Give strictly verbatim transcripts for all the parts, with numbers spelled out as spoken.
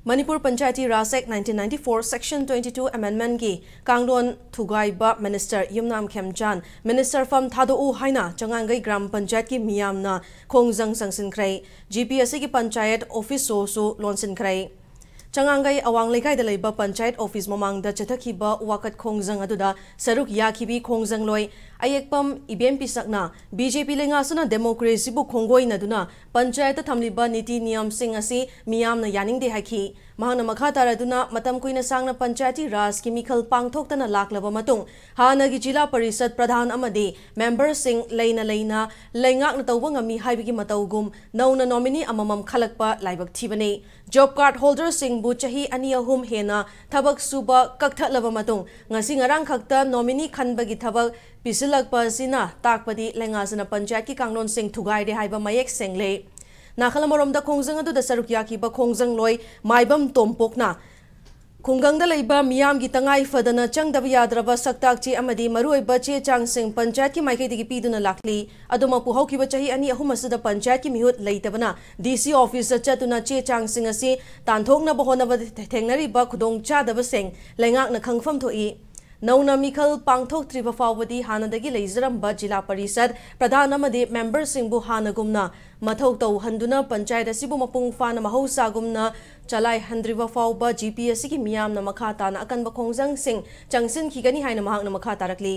Manipur Panchayati Raj Act nineteen ninety-four Section twenty-two Amendmentꯀꯤ ꯀꯥꯡꯂꯣꯟ ꯊꯨꯒꯥꯏꯕ Minister ꯌꯨꯝꯅꯥꯝ ꯈꯦꯝꯆꯥꯟ Minister ꯐꯝ ꯊꯥꯗꯣꯛꯎ ꯍꯥꯏꯅ ꯆꯉꯥꯡꯒꯩ gram ꯄꯟꯆꯥꯌꯠꯀꯤ ꯃꯤꯌꯥꯝꯅ ꯈꯣꯡꯖꯪ ꯆꯪꯁꯤꯟꯈ꯭ꯔꯦ꯫ ꯖꯤ ꯄꯤ ꯑꯦꯁ ꯁꯤꯒꯤ ꯄꯟꯆꯥꯌꯠ ꯑꯣꯐꯤꯁꯁꯨ ꯂꯣꯟꯁꯤꯟꯈ꯭ꯔꯦ꯫ ꯆꯉꯥꯡꯒꯩ ꯑꯋꯥꯡ ꯂꯩꯀꯥꯏꯗ ꯂꯩꯕ ꯄꯟꯆꯥꯌꯠ ꯑꯣꯐꯤꯁ ꯃꯃꯥꯡꯗ ꯆꯠꯊꯈꯤꯕ ꯋꯥꯀꯠ ꯈꯣꯡꯖꯪ ꯑꯗꯨꯗ ꯁꯔꯨꯛ ꯌꯥꯈꯤꯕꯤ ꯈꯣꯡꯖꯪꯂꯣꯏ ꯑꯌꯦꯛꯄꯝ ꯏꯕꯦꯝ ꯄꯤꯁꯛꯅ ꯕꯤ ꯖꯦ ꯄꯤ ꯂꯩꯉꯥꯛꯁꯤꯅ ꯗꯦꯃꯣꯀ꯭ꯔꯦꯁꯤꯕꯨ ꯈꯣꯡꯒꯣꯏꯅꯗꯨꯅ ꯄꯟꯆꯥꯌꯠꯇ ꯊꯝꯂꯤꯕ ꯅꯤꯇꯤ ꯅꯤꯌꯝꯁꯤꯡ ꯑꯁꯤ ꯃꯤꯌꯥꯝꯅ ꯌꯥꯅꯤꯡꯗꯦ ꯍꯥꯏꯈꯤ꯫ ꯃꯍꯥꯛꯅ ꯃꯈꯥ ꯇꯥꯔꯗꯨꯅ ꯃꯇꯝ ꯀꯨꯏꯅ ꯁꯥꯡꯅ ꯄꯟꯆꯥꯌꯇꯤ ꯔꯥꯖꯀꯤ ꯃꯤꯈꯜ ꯄꯥꯡꯊꯣꯛꯇꯅ ꯂꯥꯛꯂꯕ ꯃꯇꯨꯡ ꯍꯥꯟꯅꯒꯤ ꯖꯤꯂꯥ ꯄꯔꯤꯁꯠ ꯄ꯭ꯔꯙꯥꯟ ꯑꯃꯗꯤ ꯃꯦꯝꯕꯔꯁꯤꯡ ꯂꯩꯅ ꯂꯩꯅ ꯂꯩꯉꯥꯛꯅ ꯇꯧꯕ ꯉꯝꯃꯤ ꯍꯥꯏꯕꯒꯤ ꯃꯇꯧꯒꯨꯝ ꯅꯧꯅ ꯅꯣꯃꯤꯅꯤ ꯑꯃꯃꯝ ꯈꯜꯂꯛꯄ ꯂꯥꯏꯕꯛ ꯊꯤꯕꯅꯤ꯫ ꯖꯣꯕ ꯀꯥꯔꯗ ꯍꯣꯜꯗꯔꯁꯤꯡꯕꯨ ꯆꯍꯤ ꯑꯅꯤ ꯑꯍꯨꯝ ꯍꯦꯟꯅ ꯊꯕꯛ ꯁꯨꯕ ꯀꯛꯊꯠꯂꯕ ꯃꯇꯨꯡ ꯉꯁꯤ ꯉꯔꯥꯡ ꯈꯛꯇ ꯅꯣꯃꯤꯅꯤ ꯈꯟꯕꯒꯤ ꯊꯕꯛ ꯄꯤꯁꯤꯜꯂꯛꯄ ꯑꯁꯤꯅ ꯇꯥꯛꯄꯗꯤ ꯂꯩꯉꯥꯛꯁꯤꯅ ꯄꯟꯆꯥꯌꯠꯀꯤ ꯀꯥꯡꯂꯣꯟꯁꯤꯡ ꯊꯨꯒꯥꯏꯔꯦ ꯍꯥꯏꯕ ꯃꯌꯦꯛ ꯁꯦꯡꯂꯦ꯫ ꯅꯥꯀꯜ ꯑꯃꯔꯣꯝꯗ ꯈꯣꯡꯖꯪ ꯑꯗꯨꯗ ꯁꯔꯨꯛ ꯌꯥꯈꯤꯕ ꯈꯣꯡꯖꯪꯂꯣꯏ ꯃꯥꯏꯕꯝ ꯇꯣꯝꯄꯣꯛꯅ ꯈꯨꯡꯒꯪꯗ ꯂꯩꯕ ꯃꯤꯌꯥꯝꯒꯤ ꯇꯉꯥꯏ ꯐꯗꯅ ꯆꯪꯗꯕ ꯌꯥꯗ꯭ꯔꯕ ꯁꯛꯇꯥꯛ ꯆꯦ ꯑꯃꯗꯤ ꯃꯔꯨꯑꯣꯏꯕ ꯆꯦ ꯆꯥꯡꯁꯤꯡ ꯄꯟꯆꯥꯌꯠꯀꯤ ꯃꯥꯏꯀꯩꯗꯒꯤ ꯄꯤꯗꯨꯅ ꯂꯥꯛꯂꯤ꯫ ꯑꯗꯨꯃꯛꯄꯨ ꯍꯧꯈꯤꯕ ꯆꯍꯤ ꯑꯅꯤ ꯑꯍꯨꯝ ꯑꯁꯤꯗ ꯄꯟꯆꯥꯌꯠꯀꯤ ꯃꯤꯍꯨꯠ ꯂꯩꯇꯕꯅ ꯗꯤ ꯁꯤ ꯑꯣꯐꯤꯁꯇ ꯆꯠꯇꯨꯅ ꯆꯦ ꯆꯥꯡꯁꯤꯡ ꯑꯁꯤ ꯇꯥꯟꯊꯣꯛꯅꯕ ꯍꯣꯠꯅꯕꯗ ꯊꯦꯡꯅꯔꯤꯕ ꯈꯨꯗꯣꯡꯆꯥꯗꯕꯁꯤꯡ ꯂꯩꯉꯥꯛꯅ ꯈꯪꯐꯝ ꯊꯣꯛꯏ꯫ ꯅꯧꯅ ꯃꯤꯈꯜ ꯄꯥꯡꯊꯣꯛꯇ꯭ꯔꯤꯕ ꯐꯥꯎꯕꯗꯤ ꯍꯥꯟꯅꯗꯒꯤ ꯂꯩꯖꯔꯝꯕ ꯖꯤꯂꯥ ꯄꯔꯤꯁꯠ ꯄ꯭ꯔꯙꯥꯟ ꯑꯃꯗꯤ ꯃꯦꯝꯕꯔꯁꯤꯡꯕꯨ ꯍꯥꯟꯅꯒꯨꯝꯅ ꯃꯊꯧ ꯇꯧꯍꯟꯗꯨꯅ ꯄꯟꯆꯥꯌꯠ ꯑꯁꯤꯕꯨ ꯃꯄꯨꯡ ꯐꯥꯅ ꯃꯍꯧꯁꯥꯒꯨꯝꯅ ꯆꯂꯥꯏꯍꯟꯗ꯭ꯔꯤꯕ ꯐꯥꯎꯕ ꯖꯤ ꯄꯤ ꯑꯦꯁ ꯁꯤꯒꯤ ꯃꯤꯌꯥꯝꯅ ꯃꯈꯥ ꯇꯥꯅ ꯑꯀꯟꯕ ꯈꯣꯡꯖꯪꯁꯤꯡ ꯆꯪꯁꯤꯟꯈꯤꯒꯅꯤ ꯍꯥꯏꯅ ꯃꯍꯥꯛꯅ ꯃꯈꯥ ꯇꯥꯔꯛꯂꯤ꯫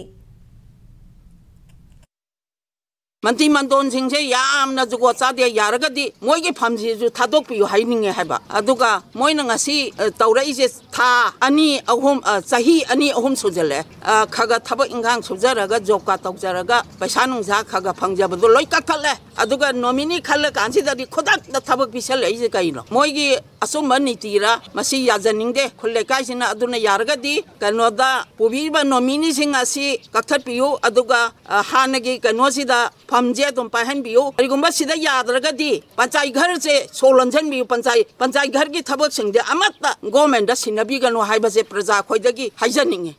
ꯃꯟꯇ꯭ꯔꯤ ꯃꯟꯗꯣꯟꯁꯤꯡꯁꯦ ꯌꯥꯝꯅ ꯖꯨꯒꯣꯠ ꯆꯥꯗꯦ, ꯌꯥꯔꯒꯗꯤ ꯃꯣꯏꯒꯤ ꯐꯝꯁꯤꯁꯨ ꯊꯥꯗꯣꯛꯄꯤꯌꯨ ꯍꯥꯏꯅꯤꯡꯉꯦ ꯍꯥꯏꯕ꯫ ꯑꯗꯨꯒ ꯃꯣꯏꯅ ꯉꯁꯤ, ꯑ, ꯇꯧꯔꯛꯏꯁꯦ ꯊꯥ ꯑꯅꯤ, ꯑꯍꯨꯝ, ꯑ, ꯆꯍꯤ ꯑꯅꯤ, ꯑꯍꯨꯝ ꯁꯨꯖꯜꯂꯛꯑꯦ꯫ ꯑ, ꯈꯒ ꯊꯕꯛ ꯏꯪꯈꯥꯡ ꯁꯨꯖꯔꯒ, ꯖꯣꯕ ꯀꯥꯔꯗ ꯇꯧꯖꯔꯒ, ꯄꯩꯁꯥ ꯅꯨꯡꯁꯥ ꯈꯒ ꯐꯪꯖꯕꯗꯣ ꯂꯣꯏ ꯀꯛꯊꯠꯂꯦ꯫ ꯑꯗꯨꯒ ꯅꯣꯃꯤꯅꯤ ꯈꯜꯂ ꯀꯥꯟꯁꯤꯗꯗꯤ ꯈꯨꯗꯛꯇ ꯊꯕꯛ ꯄꯤꯁꯜꯂꯛꯏꯁꯦ ꯀꯩꯅꯣ? ꯃꯣꯏꯒꯤ ꯑꯆꯨꯝꯕ ꯅꯤꯇꯤꯔ ꯃꯁꯤ ꯌꯥꯖꯅꯤꯡꯗꯦ ꯈꯨꯜ ꯂꯩꯀꯥꯏꯁꯤꯅ꯫ ꯑꯗꯨꯅ ꯌꯥꯔꯒꯗꯤ ꯀꯩꯅꯣꯗ ꯄꯨꯕꯤꯔꯤꯕ ꯅꯣꯃꯤꯅꯤꯁꯤꯡ ꯑꯁꯤ ꯀꯛꯊꯠꯄꯤꯌꯨ, ꯑꯗꯨꯒ, ꯑ, ꯍꯥꯟꯅꯒꯤ ꯀꯩꯅꯣꯁꯤꯗ ꯐꯝꯁꯦ ꯑꯗꯨꯝ ꯄꯥꯏꯍꯟꯕꯤꯌꯨ꯫ ꯀꯔꯤꯒꯨꯝꯕ ꯁꯤꯗ ꯌꯥꯗ꯭ꯔꯒꯗꯤ ꯄꯟꯆꯥꯌꯠ ꯘꯔꯁꯦ ꯁꯣ ꯂꯣꯟꯁꯤꯟꯕꯤꯌꯨ, ꯄꯟꯆꯥꯌꯠ, ꯄꯟꯆꯥꯌꯠ ꯘꯔꯒꯤ ꯊꯕꯛꯁꯤꯡꯗꯤ ꯑꯃꯠꯇ ꯒꯣꯔꯃꯦꯟꯗ ꯁꯤꯟꯅꯕꯤꯒꯅꯨ ꯍꯥꯏꯕꯁꯦ ꯄ꯭ꯔꯖꯥ ꯑꯩꯈꯣꯏꯗꯒꯤ ꯍꯥꯏꯖꯅꯤꯡꯉꯤ꯫